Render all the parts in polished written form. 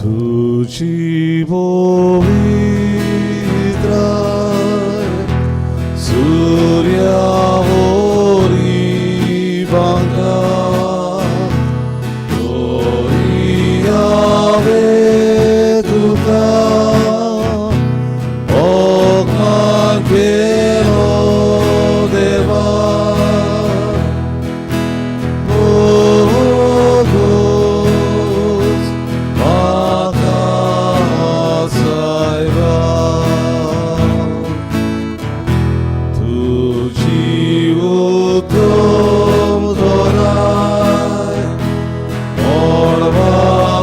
तुजी पवित्राय सुर्या वरी बांका हांवें तुका ओकान केलो देवा भोगोस म्हाका सायबा तुजी उत्तम दोराय मळबा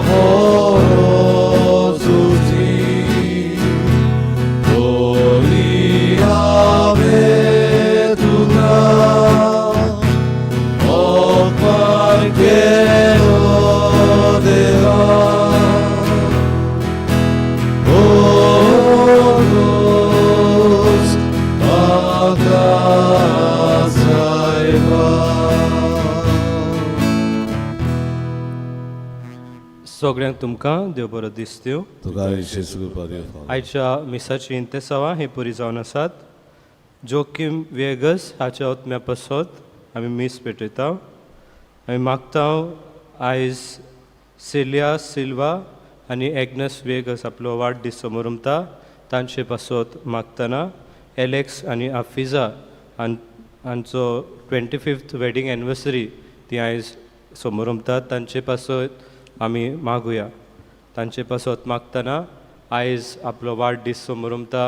परस उंची तरी हांवें तुका अपमान केलो देवा भोगोस म्हाका सायबा. सगळ्यांक तुमकां देव बरो दिसत्यो. तुका जेजू कृपा देव फावो. आयच्या मिसाची इंतेसांवां ही पुरी जावन आसात. जोकीम वेगस हाच्या ओतम्या पासत आमी मीस पेटयता. आमी मागता, आयज सेलिया सिल्वा आनी एग्नस वेगस आपलो वाडदीस समोरमता, तांचे पासत मागतना एलेक्स आनी आफिजा हांचो 25th wedding anniversary ती आयज समोरमतात, तांचे पासत आमी मागुया. तांचे पासत मागतना आयज आपलो वाडदीस समोरमता,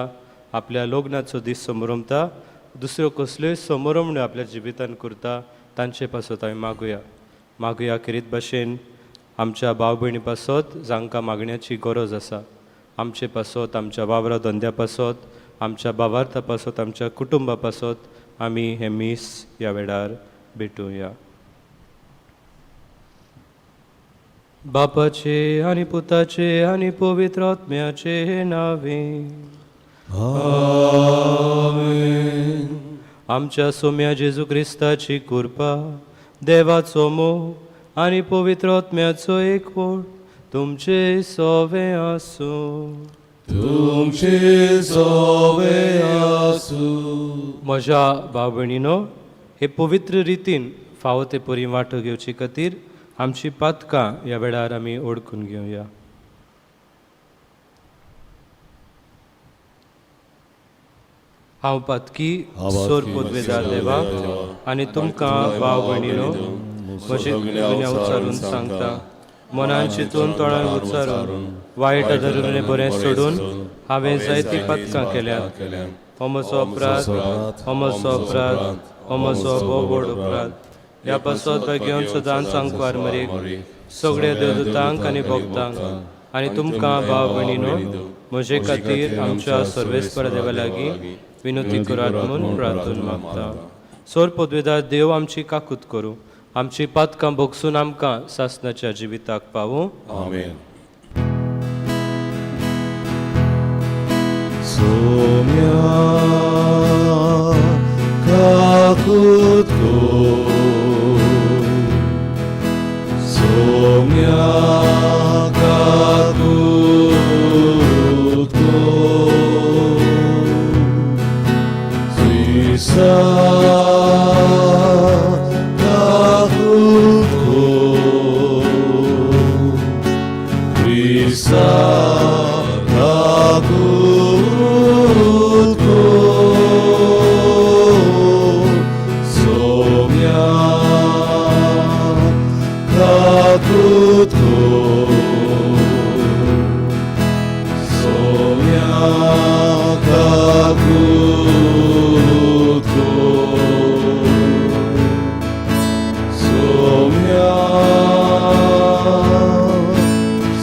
आपल्या लग्नाचो दीस समोरमता, दुसऱ्यो कसल्योय समोरमण्यो आपल्या जिवितान करता, तांचे पासत आमी मागुया. मागुया खेरीत भाशेन आमच्या भाव भयणी पासत जांकां मागण्याची गरज आसा, आमचे पासत, आमच्या वावरा धंद्या पासत, आमच्या भावार्था पासत, आमच्या कुटुंबा पासत आमी हें मीस ह्या वेळार भेटुया. बापाचे आनी पुताचे आनी पवित्र आत्म्याचे नावे. आमेन. आमच्या सोम्या जेजू क्रिस्ताची कृपा, देवाचो मोग आनी पवित्र आत्म्याचो एकवट तुमचे सोवे आसूं. तुमचे सोवे आसूं. म्हज्या भाव भयणीनो, हे पवित्र रितीन फावो ते परी वांटो घेवचे खातीर आमची पातकां ह्या वेळार आमी ओळखून घेवया. हांव पातकी सोर पदवेदार देवा आनी तुमकां भाव भयणीनो म्हजे गुन्यांव उच्चारून सांगता. मनान चिंतून, तोंडान उच्चारून, वायट धरून बरें सोडून हांवें जायतीं पातकां केल्यात. हो म्हजो अपराध, हो म्हजो अपराध, हो म्हजो भोव व्हड अपराध. ह्या पासत घेवन सदांच आंकवार मरेक, सगळ्या देवदूतांक आनी भक्तांक आनी तुमकां भाव भयणीनो म्हजे खातीर आमच्या सर्वेस्पर देवा लागीं विनवती करात म्हूण प्रार्थना मागता. सोर पदवेदार देव आमची काकूत करूं, आमची पातकां भोगसून आमकां सासनाच्या जिविताक पावूं. आमेन. सोम्या काकूत कोर, सोम्या काकूत कोर, क्रिस्ता काकूत कोर, क्रिस्ता काकूत कोर, सोम्या काकूत कोर, सोम्या काकूत कोर, सोम्या,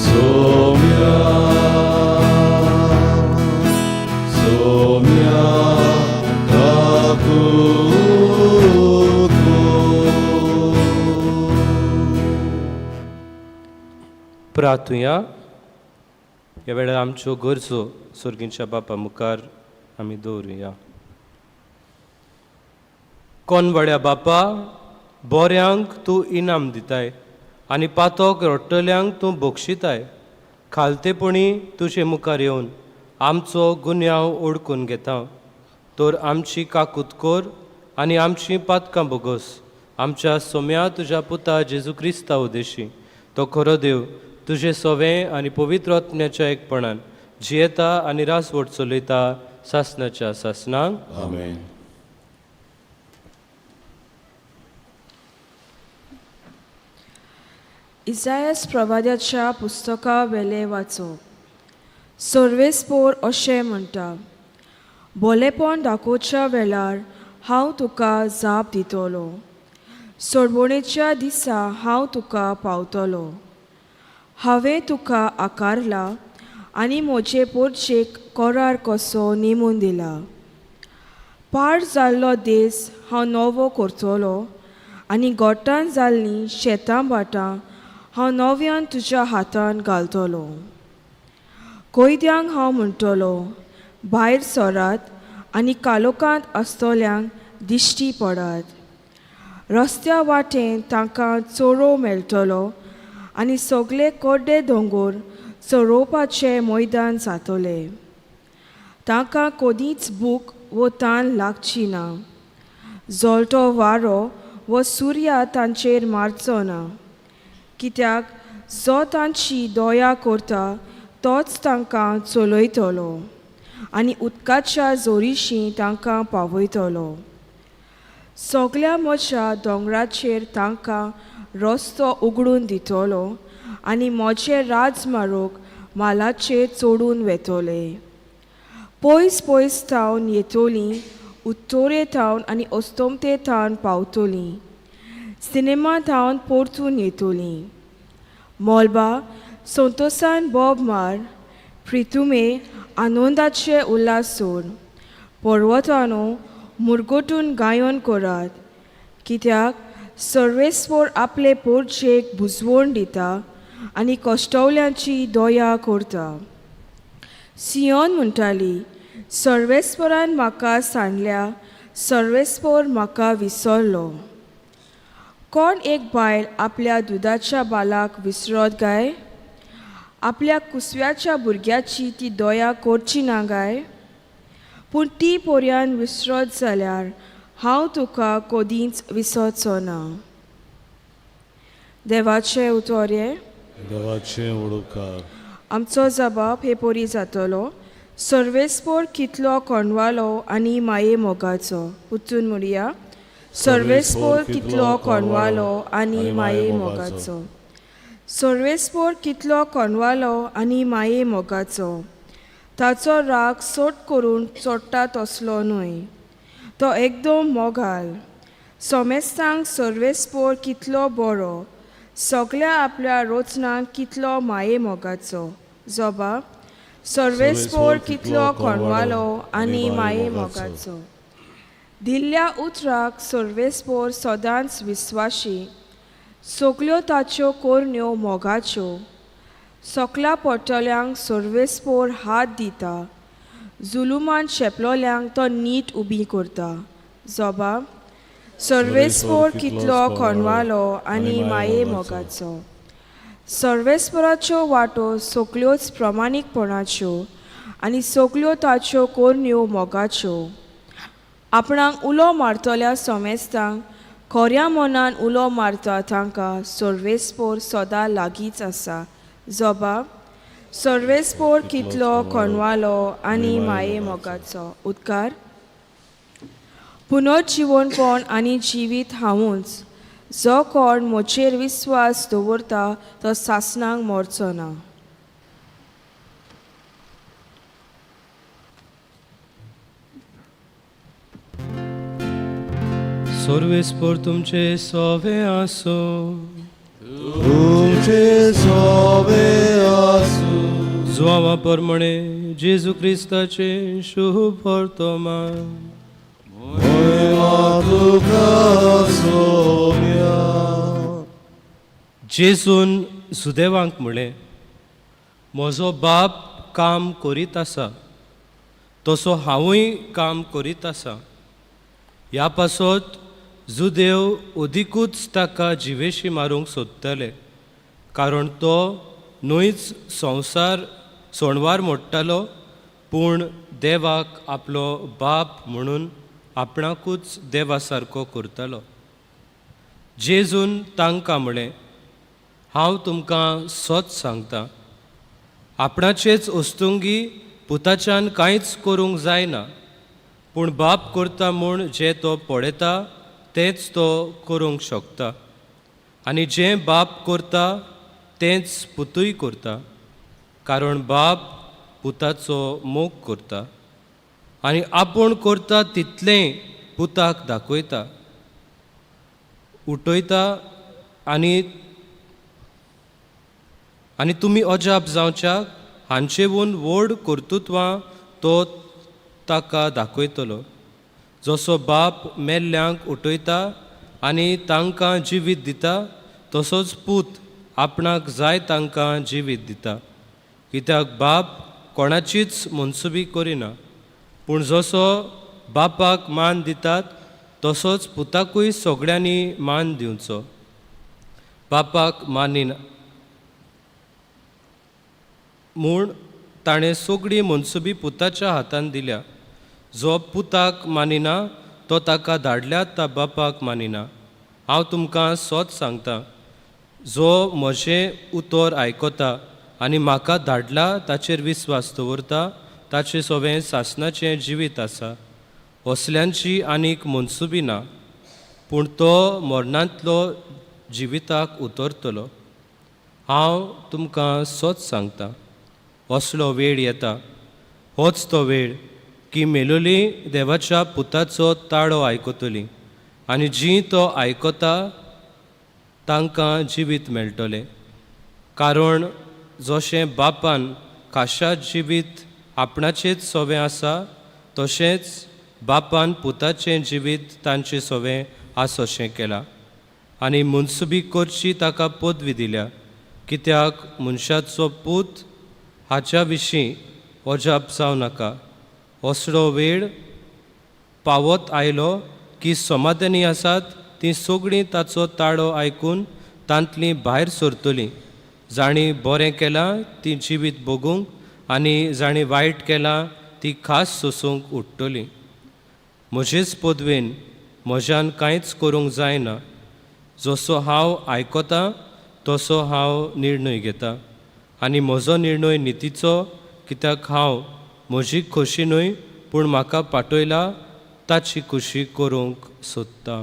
सोम्या, सोम्या काकूत कोर. प्रार्थुया. ह्या वेळार आमच्यो गरजो सर्गीच्या बापा मुखार आमी दवरुया. कोनवड्या बापा, बोऱ्यांक तूं इनाम दिताय आनी पातोक रडटल्यांक तूं बक्षिताय. खालतेपणी तुजे मुखार येवन आमचो गुन्यांव ओडकून घेता. तर आमची काकूत कर आनी आमची पातकां बोगोस आमच्या सोम्या तुज्या पुता जेजू क्रिस्ता उदेशी. तो खरो देव तुजें सोवें आनी पवित्र आत्म्याच्या एकपणान जियेता आनी रासवट चलयता सासनाच्या सासनाक. आमेन. इजायस प्रवाद्याच्या पुस्तका वेलें वाचप. सर्वेस्पोर अशें म्हणटा, बोलेपण दाखोवच्या वेळार हांव तुका जाप दितलो, सोडवणेच्या दिसा हांव तुका पावतलो. हांवें तुका आकारला आनी म्हजे पोरचेक करार कसो नेमून दिला. पाड जाल्लो देस हांव नवो करतलो आनी गोठान जाल्लीं शेतां भाटां हांव नव्यान तुज्या हातान घालतलो. कैद्यांक हांव म्हणटलो, भायर सरात आनी कालोकांत आसतल्यांक दिश्टी पडात. रस्त्या वाटेन तांकां चोरो मेळटलो आनी सगळे कोड्डे दोंगोर चरोवपाचें मैदान जातलें. तांकां कदींच भूक वो तान लागची ना, जळटो वारो वो सुर्या तांचेर मारचो ना, कित्याक जो तांची दया करता तोच तांकां चलयतलो आनी उदकाच्या जोरीशी तांकां पावयतलो. सगल्या म्हज्या दोंगराचेर तांकां रस्तो उगडून दितलो आनी म्हजें राजमारोग मालाचेर चडून वेतले. पयस पयस थावन येतलीं, उत्तरे थावन आनी अस्तमते थावन पावतलीं, सिनेमा थावन परतून येतलीं. मोलबा संतोसान बोब मार, प्रितुमे आनंदाचे उल्हास सोड, पर्वतानो मुरगटून गायन करात, कित्याक सर्वेस्पोर आपले पोरचेक बुजवण दिता आनी कश्टवल्यांची दया करता. सियोन म्हणटाली, सर्वेस्परान म्हाका सांडल्या, सर्वेस्पोर म्हाका विसरलो. कोण एक बायल आपल्या दुदाच्या बालाक विसरत काय? आपल्या कुसव्याच्या भुरग्याची ती दया करची ना काय? पूण ती पोरयान विसरत जाल्यार हांव तुका कदींच विसरचो ना. देवाचें उतर हें. देवाचें उडकार. आमचो जबाब हे परी जातलो, सर्वेस्पोर कितलो कोणवालो आनी माये मोगाचो. उतून म्हणया, सर्वेस्पोर कितलो कोणवालो आनी माये मोगाचो. सर्वेस्पोर कितलो कोणवालो आनी माये मोगाचो. ताचो राग सोट करून चोडटा तसलो न्हय, तो एकदम मोगाल. सोमेस्तांक सर्वेस्पोर कितलो बरो, सगल्या आपल्या रोचनांक कितलो माये मोगाचो. जोबा, सर्वेस्पोर कितलो कोणवालो आनी माये मोगाचो. दिल्ल्या उतराक सर्वेस्पोर सदांच विस्वाशी, सगल्यो ताच्यो कोरण्यो मोगाच्यो. सकला पडटल्यांक सर्वेस्पोर हात दिता, जुलुमान शेपलोल्यांक तो नीट उबी करता. जोबा, सर्वेस्पोर कितलो कोणवालो आनी माये मोगाचो. सर्वेस्पोराच्यो वाटो सगल्योच प्रमाणीकपणाच्यो आनी सगल्यो ताच्यो कोरण्यो मोगाच्यो. आपणाक उलो मारतल्या सोमेस्तांक खोऱ्या मनान उलो मारता तांकां सर्वेस्पोर सदां लागींच आसा. जोबा, सर्वेस्पोर कितलो कोणवालो आनी माये मोगाचो. उदकार. पुनर्जिवनपण आनी जिवीत हांवूच, जो कोण म्हजेर विस्वास दवरता तो सासणाक मरचो ना. सर्वेस्पोर तुमचे सोवे आसूं. तुमचे सोबे आसूं. जुआवा परमणे जेजू क्रिस्ताचे शुभ वर्तमान. मोयमा तुका सोम्या. जेजून सुदेवांक म्हळें, म्हजो बाप काम करीत आसा तसो हांवूय काम करीत आसा. ह्या पासत जुदेव अदिकूच ताका जिवेशी मारूंक सोदताले, कारण तो न्हयच संवसार सोणवार मोडटालो पूण देवाक आपलो बाप म्हणून आपणाकूच देवा सारको करतालो. जेजून तांकां म्हळें, हांव तुमकां सत सांगता, आपणाचेच वस्तुंगी पुताच्यान कांयच करूंक जायना, पूण बाप करता म्हूण जें तो पळयता तेंच तो करूंक शकता, आनी जें बाप करता तेंच पुतूय करता, कारण बाप पुताचो मोग करता आनी आपूण करता तितलेंय पुताक दाखयता, उठयता आनी आनी तुमी अजाप जावच्याक हांचेवून व्हड कर्तुत्वां तो ताका दाखयतलो. जसो बाप मेल्ल्यांक उठयता आनी तांकां जिवीत दिता, तसोच पूत आपणाक जाय तांकां जिवीत दिता. कित्याक बाप कोणाचीच मनसुबी करिना, पूण जसो बापाक मान दितात तसोच पुताकूय सगळ्यांनी मान दिवचो. बापाक मानिना म्हूण ताणें सगळी मनसुबी पुताच्या हातान दिल्या. जो पुताक मानिना तो ताका धाडल्यात त्या बापाक मानिना. हांव तुमकां सत सांगता, जो म्हजें उतर आयकता आनी म्हाका धाडला ताचेर विस्वास दवरता ताचें सवें सासणाचें जिवीत आसा. असल्यांची आनीक मनसुबी ना, पूण तो मरणांतलो जिविताक उतरतलो. हांव तुमकां सत सांगता, असलो वेळ येता, होच तो वेळ की मेलोली देवाच्या पुताचो ताळो आयकतली आनी जीं तो आयकता तांकां जिवीत मेळटलें. कारण जशें बापान खाशा जिवीत आपणाचेच सवें आसा, तशेंच बापान पुताचें जिवीत तांचें सवें आस अशें केलां आनी मनसुबी करची ताका पदवी दिल्या. कित्याक मनशाचो पूत हाच्या विशीं अजाप जावं नाका. असलो वेळ पावत आयलो की समाधानी आसात तीं सगळीं ताचो ताळो आयकून तांतलीं भायर सरतलीं. जांणी बरें केलां तीं जिवीत भोगूंक आनी जांणी वायट केलां ती खास सोसूंक उठ्ठलीं. म्हजेच पदवेन म्हज्यान कांयच करूंक जायना. जसो हांव आयकतां तसो हांव निर्णय घेता आनी म्हजो निर्णय नितीचो, कित्याक हांव म्हजी खोशी न्हय पूण म्हाका पाठयला ताची खोशी करूंक सोदता.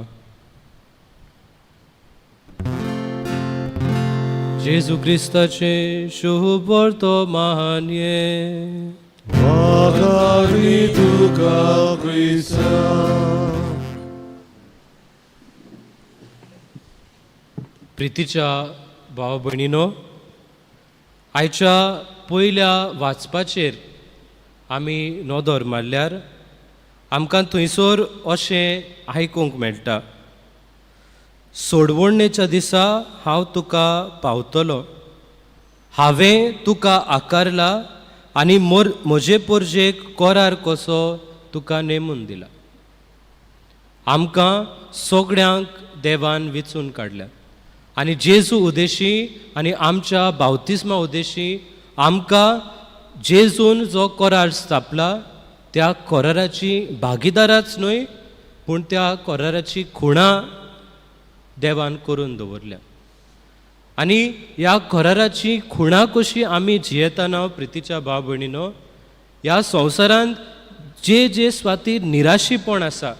जेजू क्रिस्ताचें शुभ वर्तमान. वाखाणी तुका क्रिस्ता. प्रितीच्या भाव भयणीनो, आयच्या पयल्या वाचपाचेर आमी नदर मारल्यार आमकां थंयसर अशें आयकूंक मेळटा, सोडवणेच्या दिसा हांव तुका पावतलो, हांवें तुका आकारला आनी मोर म्हजे पोरजेक करार कसो तुका नेमून दिला. आमकां सगळ्यांक देवान वेंचून काडल्यात आनी जेजू उदेशी आनी आमच्या बावतिस्मा उदेशी आमकां जेजून जो करार स्थापला त्या कराराची भागीदाराच न्हय पूण त्या कराराची खुणां देवान करून दवरल्या. आनी ह्या कराराची खुणां कशी आमी जियेतना प्रितीच्या भाव भयणीनो, ह्या संवसारांत जे जे स्वातीर निराशीपण आसा,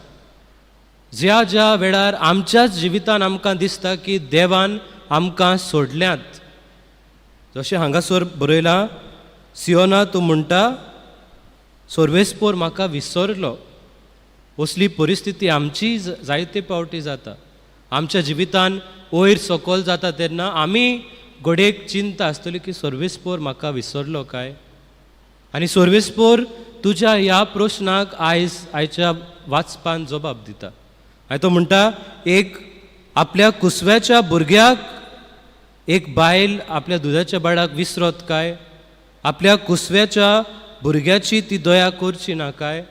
ज्या ज्या वेळार आमच्याच जिवितान आमकां दिसता की देवान आमकां सोडल्यात, जशें हांगासर बरयलां, सियोना तूं म्हणटा सर्वेस्पोर म्हाका विसरलो. असली परिस्थिती आमची जायते पावटी जाता. आमच्या जिवितान वयर सकयल जाता तेन्ना आमी घडयेक चिंता आसतली की सर्वेस्पोर म्हाका विसरलो काय. आनी सर्वेस्पोर तुज्या ह्या प्रश्नाक आयज आयच्या वाचपान जबाब दिता. आनी तो म्हणटा, एक आपल्या कुसव्याच्या भुरग्याक एक बायल आपल्या दुदाच्या बाळाक विसरत काय? आपल्या कुसव्याच्या भुरग्याची ती दया करची ना काय?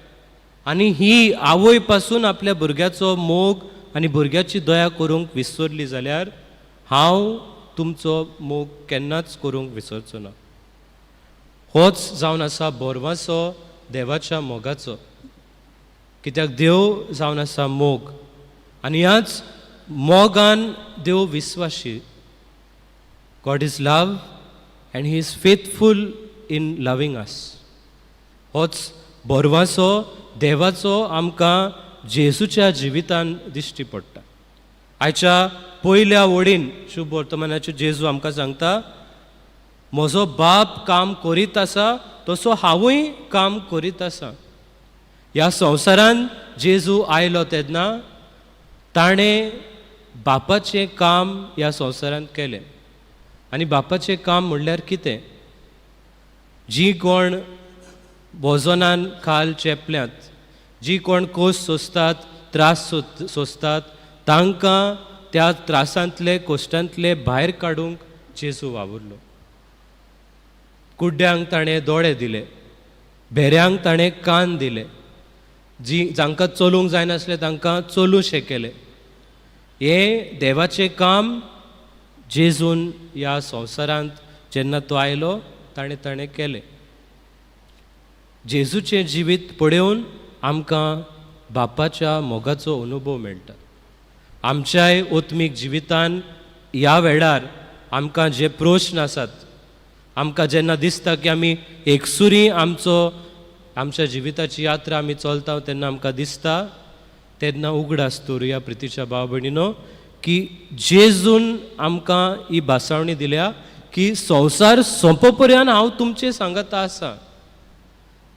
आनी ही आवय पासून आपल्या भुरग्याचो मोग आनी भुरग्याची दया करूंक विसरली जाल्यार हांव तुमचो मोग केन्नाच करूंक विसरचो ना. होच जावन आसा बोरवासो देवाच्या मोगाचो, कित्याक देव जावन आसा मोग आनी ह्याच मोगान देव विस्वाशी. God is love and he is faithful in loving us. होच बोरवासो देवाचो आमकां जेजूच्या जिवितान दिश्टी पडटा. आयच्या पयल्या वडीन शुभ वर्तमानाचेर जेजू आमकां सांगता, म्हजो बाप काम करीत आसा तसो हांवूय काम करीत आसा. ह्या संवसारान जेजू आयलो तेन्ना ताणें बापाचें काम ह्या संवसारांत केलें. आनी बापाचें काम म्हणल्यार कितें? जीं कोण वजनान खाल चेपल्यात, जीं कोण कोस सोंसतात, त्रास सोंसतात, तांकां त्या त्रासांतले कोश्टांतले भायर काडूंक जेजू वावुरलो. कुड्ड्यांक ताणें दोळे दिले, भेऱ्यांक ताणें कान दिले, जी जांकां चलूंक जायनासलें तांकां चलूंक केलें. हें देवाचें काम जेजून ह्या संवसारांत जेन्ना तो आयलो ताणें ताणें केलें. जेजूचें जिवीत पळोवन आमकां बापाच्या मोगाचो अनुभव मेळटा. आमच्याय आत्मीक जिवितान ह्या वेळार आमकां जे प्रस्न आसात, आमकां जेन्ना दिसता की आमी एकसुरी आमचो आमच्या जिविताची यात्रा आमी चलता तेन्ना आमकां दिसता, तेन्ना उगडास दवरुया प्रितीच्या भाव भयणीनो की जेजून आमकां ही भासावणी दिल्या की संवसार सोंपो पर्यंत हांव तुमचें सांगता आसा.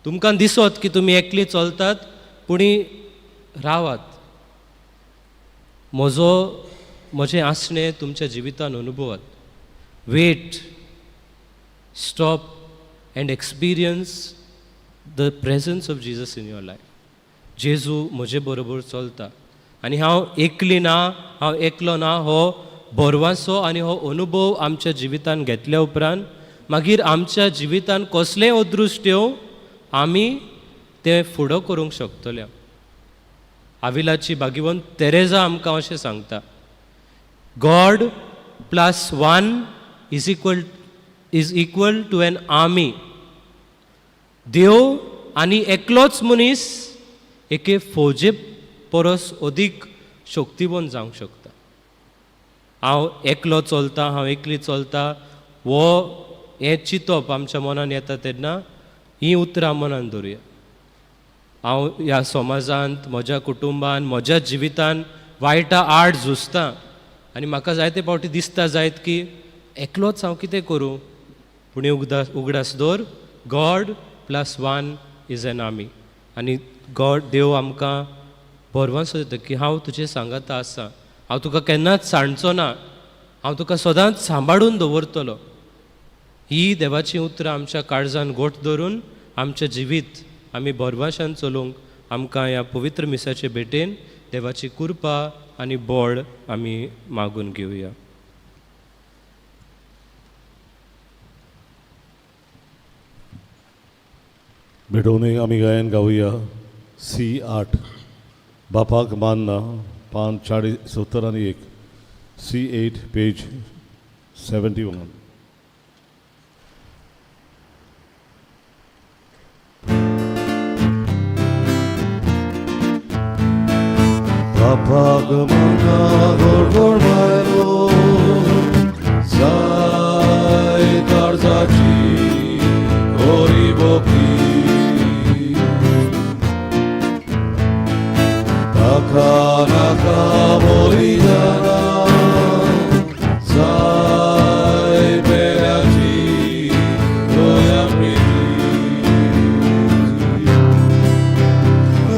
तुमकां दिसत की तुमी एकली चलतात, पूण रावात, म्हजो म्हजें आसणें तुमच्या जिवितान अनुभवात. Wait, stop and experience the presence of Jesus in your life. जेजू म्हजे बरोबर चलता आनी हांव एकली ना, हांव एकलो ना. हो भरवासो आनी हो अनुभव आमच्या जिवितान घेतल्या उपरांत मागीर आमच्या जिवितान कसलेंय अदृश्ट येवं आमी तें फुडो करूंक शकतले. आविलाची भाग्यवंत तेरेजा आमकां अशें सांगता, God plus one is equal to an army. देव आनी एकलोच मनीस एके फौजे परस अदीक शक्तिवंत जावंक शकता. हांव एकलो चलता, हांव एकली चलता, हो हें चिंतप आमच्या मनान येता तेन्ना हीं उतरां मनान दवरुया. हांव ह्या समाजांत, म्हज्या कुटुंबान, म्हज्या जिवितान वायटा आड झुजता आनी म्हाका जायते फावटी दिसता जायत की एकलोच हांव कितें करूं, पूण उगडास दवर, God plus one is an army. आनी गॉड देव आमकां भरवंसो दिता की हांव तुजें सांगाता आसा, हांव तुका केन्नाच सांडचो ना, हांव तुका सदांच सांबाळून दवरतलो. ही देवाचीं उतरां आमच्या काळजान गोठ धरून आमचें जिवीत आमी भरवंशान चलोवंक आमकां ह्या पवित्र मिसाचे भेटेन देवाची कृपा आनी बळ आमी मागून घेवया. भेटवणेक आमी गायन गावया C8, बापाक मानना, पान 40 71, C8, page 71. बापाक मानना गोड गोड बायलो जाय काळजाची गोरी भक्ती, ताका नाका बलिदाना जाय पेल्याची दया प्रीती.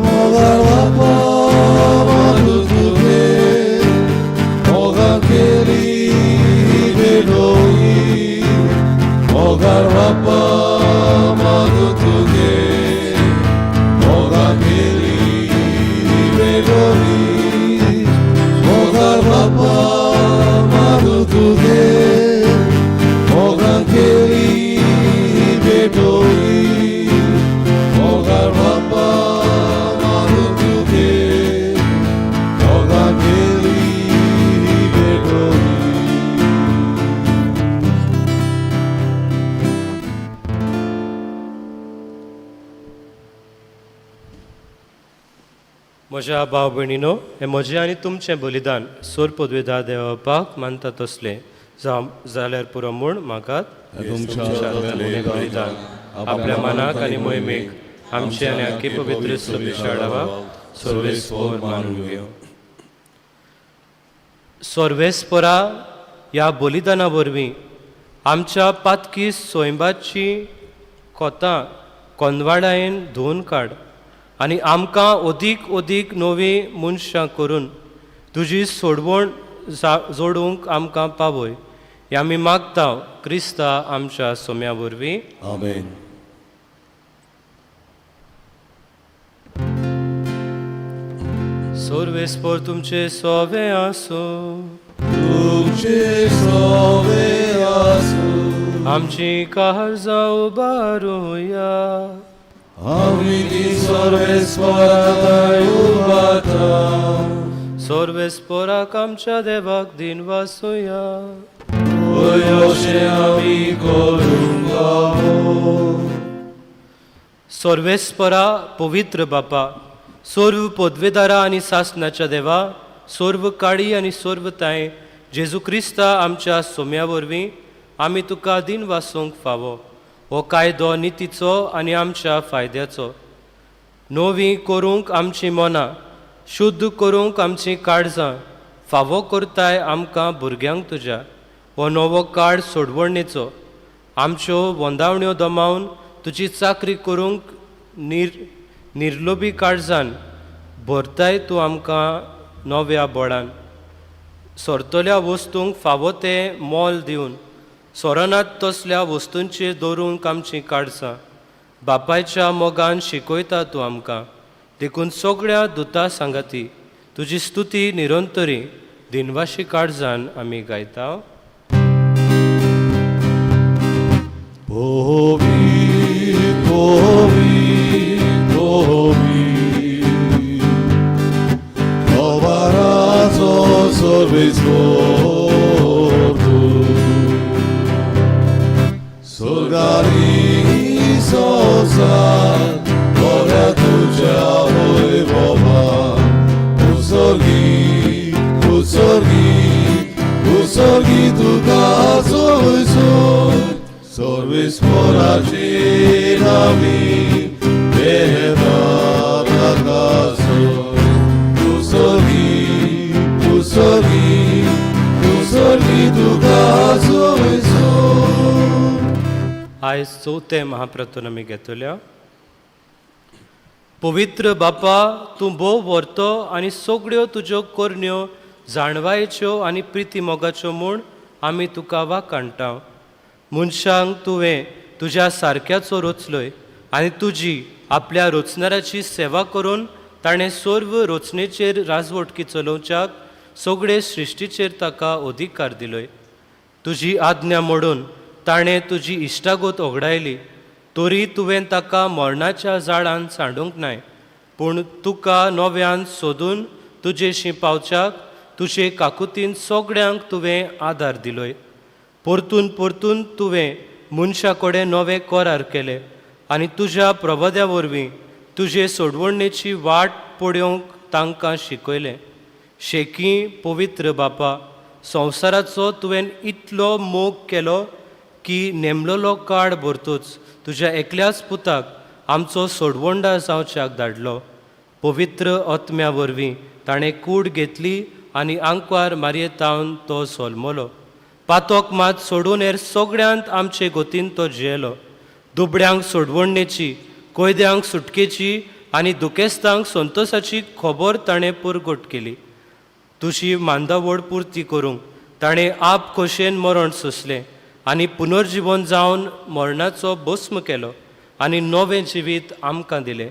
मोगाळ बापा मागू तुगे, मोगान केली भेटोई. मोगाळ बापा मागू तुगे, मोगान केली भेटोई. मोगाळ म्हज्या भाव भयणीनो, हें म्हजें आनी तुमचें बलिदान सोर पदवेदार देवपाक मानता तसलें जावं जाल्यार पुरो म्हूण म्हाका तुमच्या हातांतलें बलिदान आपल्या मनाक आनी मोहिमेक आमचे आनी आख्खे पवित्र सभेशाडावाक सर्वेस्पोर मानून घेवं. सर्वेस्परा ह्या बलिदाना वरवीं आमच्या पातकी सोयंबाची खोतां कोंदवाडायेन धुवन काड आनी आमकां अदीक अदीक नवीं मनशां करून तुजी सोडवण जोडूंक आमकां पावय. हें आमी मागता क्रिस्ता आमच्या सोम्या वरवीं. आमेन. सर्वेस्पोर तुमचे सोवे आसूं. तुमचे सोवे आसूं. आमची काळजां उबारुया. आमी ती सर्वेस्पराय उबारता. सर्वेस्पोराक आमच्या देवाक दिन वासुया. अशें आमी करूंक फावो. सर्वेस्परा पवित्र बापा, सर्व पदवेदारा आनी सासनाच्या देवा, सर्व काळी आनी सर्व ताय जेजू क्रिस्ता आमच्या सोम्या वरवीं आमी तुका दिन वासूंक फावो. हो कायदो नितीचो आनी आमच्या फायद्याचो. नवी करूंक आमची मनां, शुद्ध करूंक आमचीं काळजां, फावो करताय आमकां भुरग्यांक तुज्या. हो नवो काळ सोडवणेचो आमच्यो वंदावण्यो दमावन तुजी चाकरी करूंक निर्लोबी काळजान भरताय तूं आमकां नव्या बळान. सरतल्या वस्तूंक फावो तें मोल दिवन सोरनात तसल्या वस्तूंचेर दवरूंक आमचीं काळजां बापायच्या मोगान शिकयता तूं आमकां. देखून सगळ्या दुता सांगाती तुजी स्तुती निरंतरी दिनवाशी काळजान आमी गायता. पवित्र पवित्र पवित्र अबाराचो सर्वेस्पर तूं. स्वर्गारी संवसार बऱ्या तुज्या वैभवान. उत्सर्गी उत्सर्गी उत्सर्गी तुका सोयसोय. सर्वेस्पराची नामी देहता सोय. उत्सर्गी उत्सर्गी उत्सर्गी तुका सोयसोय. आयज चवथें महाप्रथन आमी घेतल्या. पवित्र बापा, तूं भोव व्हरतो आनी सगळ्यो तुज्यो करण्यो जाणवायेच्यो आनी प्रिती मोगाच्यो म्हूण आमी तुका वाखाणटा. मनशांक तुवें तुज्या सारक्याचो रचलोय आनी तुजी आपल्या रचणाराची सेवा करून ताणें सर्व रचणेचेर राजवटकी चलोवच्याक सगळे सृश्टीचेर ताका अधिकार दिलोय. तुजी आज्ञा मोडून ताणें तुजी इश्टागत ओगडायली तरी तुवें ताका मरणाच्या जाळान सांडूंक नाय, पूण तुका नव्यान सोदून तुजेशी पावच्याक तुजे काकुतीन सगळ्यांक तुवें आदार दिलोय. परतून परतून तुवें मनशा कडेन नवे करार केले आनी तुज्या प्रबोध्या वरवीं तुजे सोडवणेची वाट पळोवंक तांकां शिकयलें. शेकी पवित्र बापा, संवसाराचो तुवें इतलो मोग केलो की नेमलोलो काळ भरतूच तुज्या एकल्याच पुताक आमचो सोडवंडा जावच्याक धाडलो. पवित्र आत्म्या वरवीं ताणें कूड घेतली आनी आंकवार मारयेतावन तो सोलमलो. पातोक मात सोडून हेर सगळ्यांत आमचे गोतीन तो जियेलो. दुबड्यांक सोडवणेची, कोयद्यांक सुटकेची आनी दुखेस्तांक संतोसाची खबर ताणें पुरगट केली. तुजी मांदावड पुर्ती करूंक ताणें आप खोशयेन मरण सोंसलें आनी पुनर्जिवन जावन मरणाचो भस्म केलो आनी नवें जिवीत आमकां दिलें.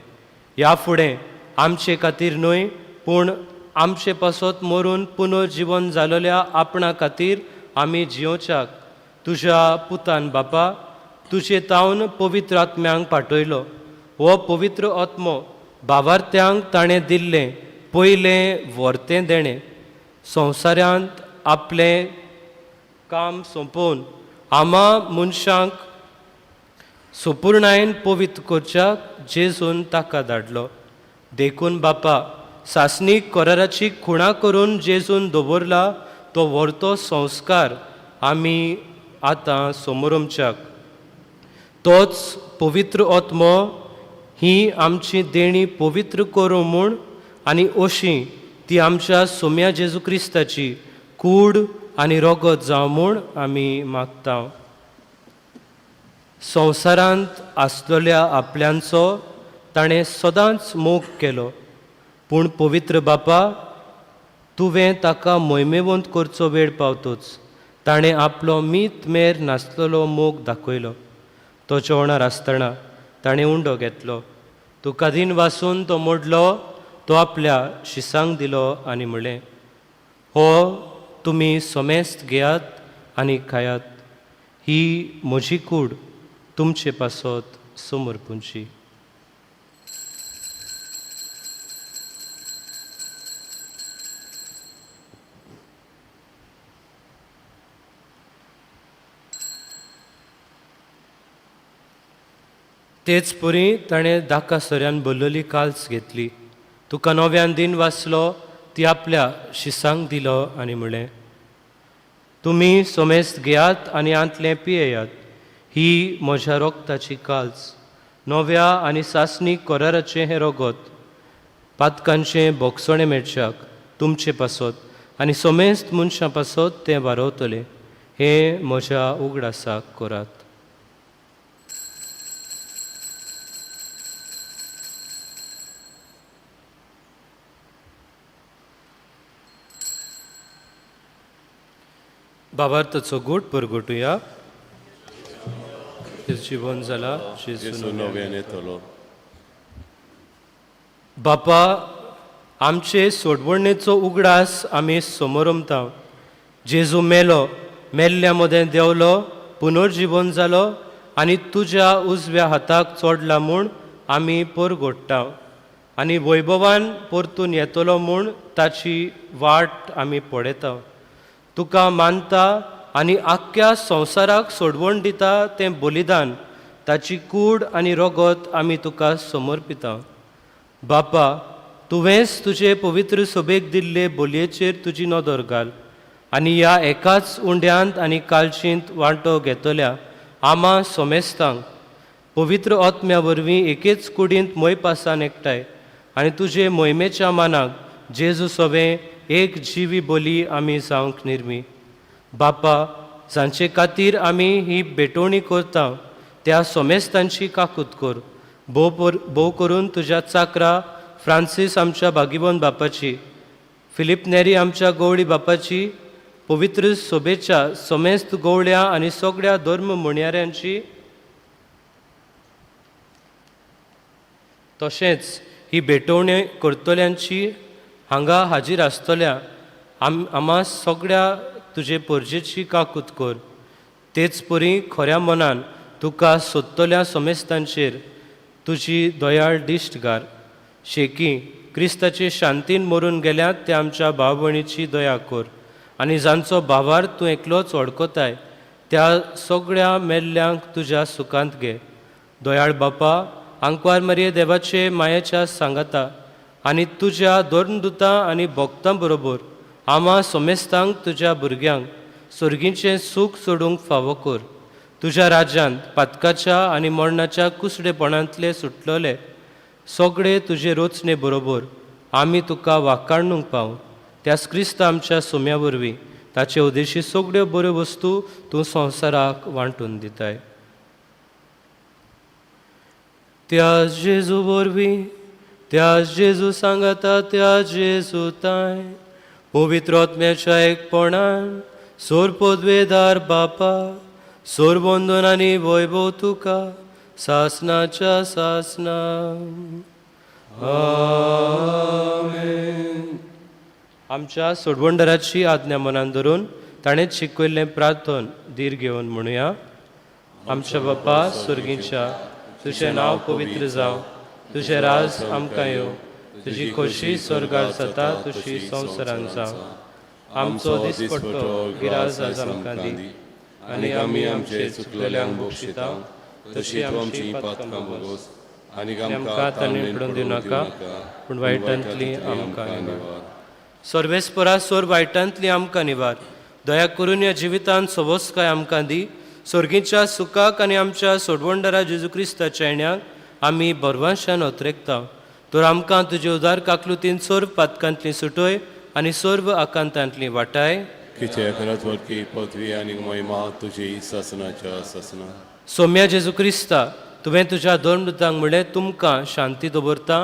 ह्या फुडें आमचे खातीर न्हय पूण आमचे पासत मरून पुनर्जिवन जालोल्या आपणा खातीर आमी जियोवच्याक तुज्या पुतान बापा तुजे तावन पवित्र आत्म्यांक पाठयलो. हो पवित्र आत्मो भावार्थ्यांक ताणें दिल्लें पयलें व्हरतें देणें संवसारांत आपलें काम सोंपोवन आमा मनशांक सुपुर्णायेन पवित्र करच्याक जेजून ताका धाडलो. देखून बापा सासणीक कराराची खुणा करून जेजून दवरला तो व्हरतो संस्कार आमी आतां समोरमच्याक तोच पवित्र आत्मो ही आमची देणी पवित्र करूं म्हूण आनी अशी ती आमच्या सोम्या जेजू क्रिस्ताची कूड आनी रगत जावं म्हूण आमी मागता. संवसारांत आसलेल्या आपल्यांचो ताणें सदांच मोग केलो, पूण पवित्र बापा तुवें ताका मोहिमेवंत करचो वेळ पावतोच ताणें आपलो मीत मेर नासलेलो मोग दाखयलो. तो जेवणार आसतना ताणें उंडो घेतलो, तुका दीन वासून तो मोडलो, तो आपल्या शिसांक दिलो आनी म्हणलें, हो तुमी समेस्त घेयात आनी खायात, ही म्हजी कूड तुमचे पासत समर्पूंची. तेच परी ताणें दाका सऱ्यान भरलेली काल्स घेतली, तुका नव्यान दीन वाचलो, ती आपल्या शिसांक दिलो आनी म्हणलें, तुमी समेस्त घेयात आनी आंतलें पियेयात, ही म्हज्या रोगताची काल्स, नव्या आनी सासणी कराराचें हें रगत, पातकांचें बोगसणें मेळच्याक तुमचे पासत आनी समेस्त मनशां पासत तें वारवतलें, हें म्हज्या उगडासाक करात. बाबार्थाचो गूट परगटुया. जिवन जाला जेजू नव्यान येतलो. बापा, आमचे सोडवणेचो उगडास आमी समोरमता. जेजू मेलो, मेल्ल्या मदें देंवलो, पुनर्जिवन जालो आनी तुज्या उजव्या हाताक चोडला म्हूण आमी परगोडटा आनी वैभवान परतून येतलो म्हूण ताची वाट आमी पळयता. तुका मानता आनी आख्ख्या संवसाराक सोडवण दिता तें बलिदान, ताची कूड आनी रगत आमी तुका समर्पिता. बापा, तुवेंच तुजे पवित्र सभेक दिल्ले बोलयेचेर तुजी नदर घाल आनी ह्या एकाच उंड्यांत आनी कालचींत वांटो घेतल्या आमा सोमेस्तांक पवित्र आत्म्या वरवीं एकेच कुडींत मोयपासान एकठांय आनी तुजे मोहिमेच्या मानाक जेजू सवें एक जिवी बोली आमी जावंक निर्मी. बापा, जांचे खातीर आमी ही भेटवणी करता त्या सोमेस्तांची काकूत कर, भोव करून तुज्या चाकरा फ्रांसीस आमच्या भागीवन बापाची, फिलीप नेरी आमच्या गवळी बापाची, पवित्र सोबेच्या समेस्त गवळ्या आनी सगळ्या धर्म म्हणयाऱ्यांची, तशेंच ही भेटवणी करतल्यांची हांगा हाजीर आसतल्या आमा सगळ्या तुजे परजेची काकूत कर. तेच परी खऱ्या मनान तुका सोदतल्या समेस्तांचेर तुजी दयाळ दिश्ट घाल. शेकी क्रिस्ताचे शांतीन मरून गेल्यात ते आमच्या भाव भयणीची दया कर आनी जांचो भावार तूं एकलोच वळखताय त्या सगळ्या मेल्ल्यांक तुज्या सुखांत घे. दयाळ बापा, आंकवार मारये देवाचे मायेच्या सांगाता आनी तुज्या धर्मदुतां आनी भक्तां बरोबर आमा समेस्तांक तुज्या भुरग्यांक सर्गीचें सूख सोडूंक फावो कर. तुज्या राज्यांत पातकाच्या आनी मरणाच्या कुसडेपणांतले सुटलेले सगळे तुजे रोचणे बरोबर आमी तुका वाकाणूंक पाव. त्याच क्रिस्त आमच्या सोम्या वरवीं ताचे उद्देशी सगळ्यो बऱ्यो वस्तू तूं संवसाराक वांटून दिताय. त्या जेजू वरवीं, त्या जेजू सांगाता, त्या जेजू ताय पवित्र आत्म्याच्या एकपणान सोर पदवेदार बापा, सोर बंधन आनी वैभव तुका सासनाच्या सासना. आमेन. आमच्या सोडवणदाराची आज्ञा मनान धरून ताणें शिकयल्लें प्रार्थन धीर घेवन म्हणुया. आमच्या बापा सुर्गीच्या, तुजें नांव पवित्र जावं, तुजें राज आमकां येवं, तुजी खोशी स्वर्गार जाता तशी संवसारान जावं. आमचो दिसपट्टो गिराज आज आमकां दी आनी आमी आमचे चुकलेल्यांक बक्षिता तशी तूं आमची पातकां भोगोस आनी आमकां ताणें पडून दिवनाका, पूण वायटांतली आमकां निवार. सर्वेस्परा सोर वायटांतली आमकां निवार. दया करून ह्या जिवितांत सवस्काय आमकां दी. सोर्गीच्या सुखाक आनी आमच्या सोडवणदारा जेजू क्रिस्ताच्या येण्याक आमी बरवांशान अत्रेकता. तर आमकां तुजे उदार काकलुतीन सर्व पातकांतली सुटय आनी सर्व आकांतांतली वाटाय. किचे खरंच वरकी पदवी आनी महिमा तुजी सासनाच्या सासना. सोम्या जेजू क्रिस्ता, तुवें तुज्या दोन दुतांक म्हणलें, तुमकां शांती दवरता,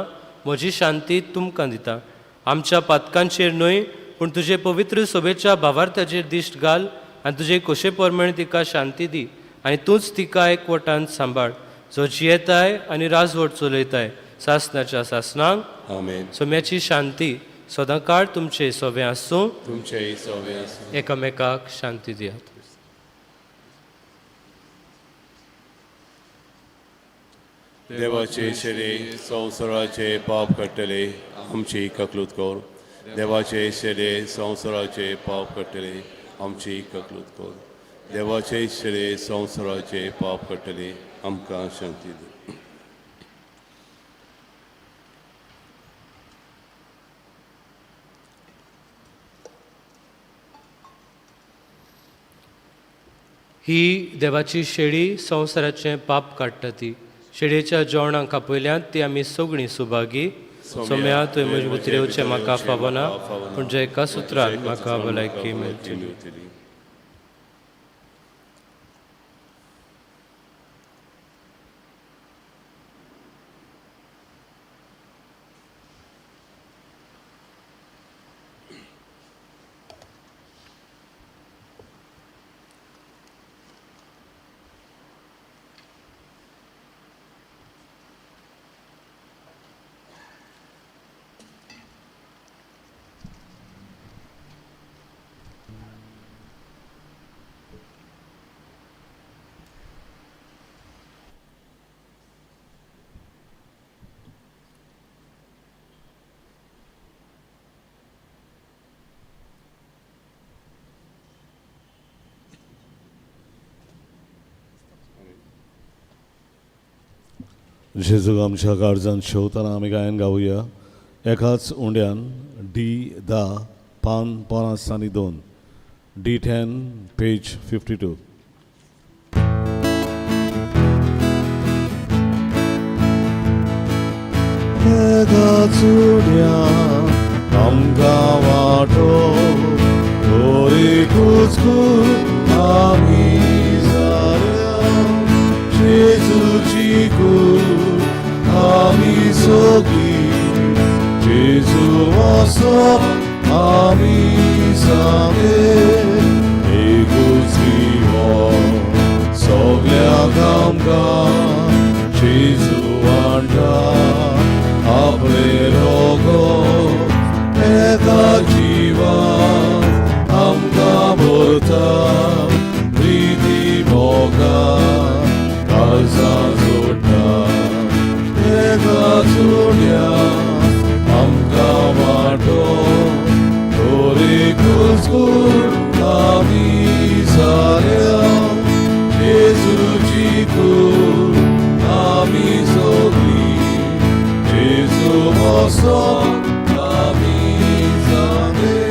म्हजी शांती तुमकां दिता. आमच्या पातकांचेर न्हय पूण तुजे पवित्र सभेच्या भावार्थाचेर दिश्ट घाल आनी तुजे खोशे प्रमाणे तिका शांती दी आनी तूंच तिका एकवटान सांबाळ, जो जियेताय आनी राजवट चलयताय सासनाच्या सासनाक. आमेन. सोम्याची शांती सदांकाळ तुमचे सोबें आसूं. तुमचेय सोबें आसूं. एकामेकाक शांती दियात. देवाचे शेरे संवसाराचे पाप काडटले आमची ककलूत कर. देवाचे शेरे संवसाराचे पाप काडटले आमची ककलूत कर. देवाचे शेरे संवसाराचे पाप काडटले आमकां शांती दी. ही देवाची शेळी संवसाराचें पाप काडटा ती. शेळयेच्या जेवणाक आपयल्यांत ती आमी सगळीं सुभागी. सोम्या, तुवें म्हजे भितर येवचें म्हाका फावना, पूण जे एका सुत्रान म्हाका भलायकी मेळटली. जेजूक आमच्या काळजान शेवतना आमी गायन गावया. एकाच उंड्यान डी 10 पान 50 आनी 2, डी 10 पेज 52. एकाच उंड्यान आमकां वाटो तोरीकूच आमी जाल्या जेजूची कूड आमी सगळीं जेजू वसप आमी सांगे एकूच जिवन सगळ्यांक आमकां जेजू वांटा आपले रोगो एका जिवान आमकां भरता प्रिती मोगान काळजां जोडटा. एका चुड्या आमकां वांटो तोरीकूच कूड आमी जाल्या जेजूची कूड आमी सगळीं जेजू वसप आमी जाले.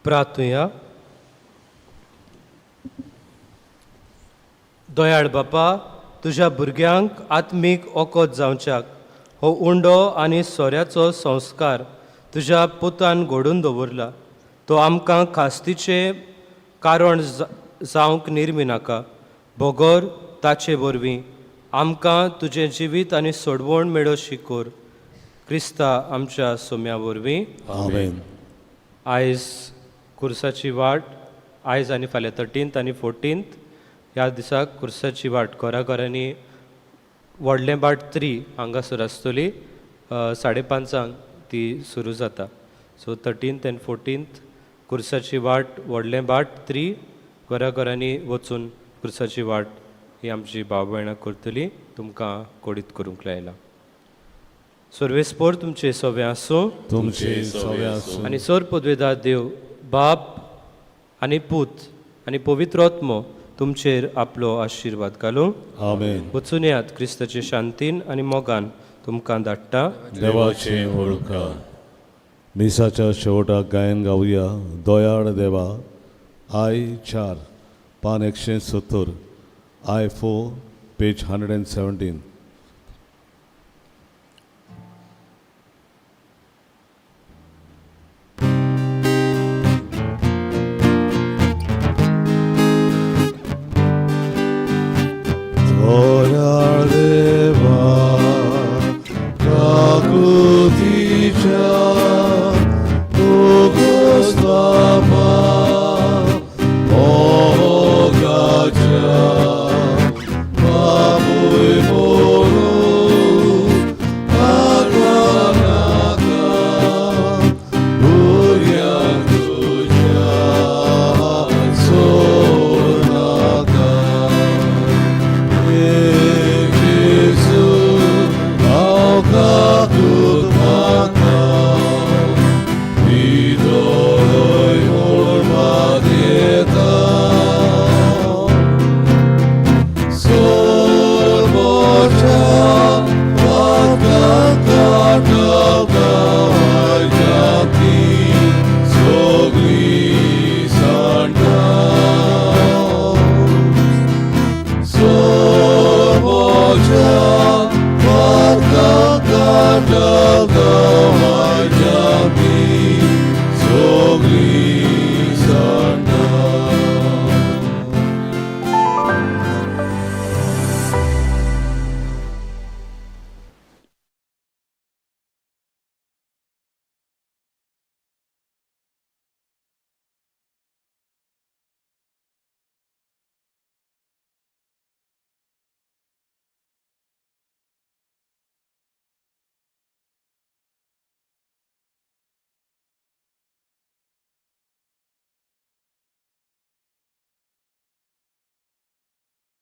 प्रार्थुया. दयाळ बापा, तुज्या भुरग्यांक आत्मीक ओकोत जावच्याक हो उंडो आनी सोऱ्याचो संस्कार तुज्या पुतान घडून दवरला. तो आमकां खास्तीचें कारण जावंक निर्मी नाका, बगर ताचे वरवीं आमकां तुजें जिवीत आनी सोडवण मेळोशी कर, क्रिस्ता आमच्या सोम्या वरवीं. आमेन. आयज कुर्साची वाट, आयज आनी फाल्यां 13th आनी 14th ह्या दिसाक कुर्साची वाट घरा घरांनी व्हडलें बाट 3 हांगासर आसतली. 5:30 ती सुरू जाता. सो 13th and 14th कुर्साची वाट, व्हडलें बाट 3, घरा घरांनी वचून कुर्साची वाट ही आमची भाव भयणां करतली. तुमकां कोडीत करूंक लायला. सर्वेस्पोर तुमचें सगळें आसूं. तुमचे सगळे आसूं. आनी सर पदवेदार देव बाप आनी पूत आनी पवित्र आत्मो तुमचेर आपलो आशिर्वाद घालूं. आमेन. वचून येयात क्रिस्ताचे शांतीन आनी मोगान तुमकां धाडटा. देवाचे वळखा. मिसाच्या शेवटाक गायन गावया दयाळ देवा, I 4, पान 170, I 4, page 117.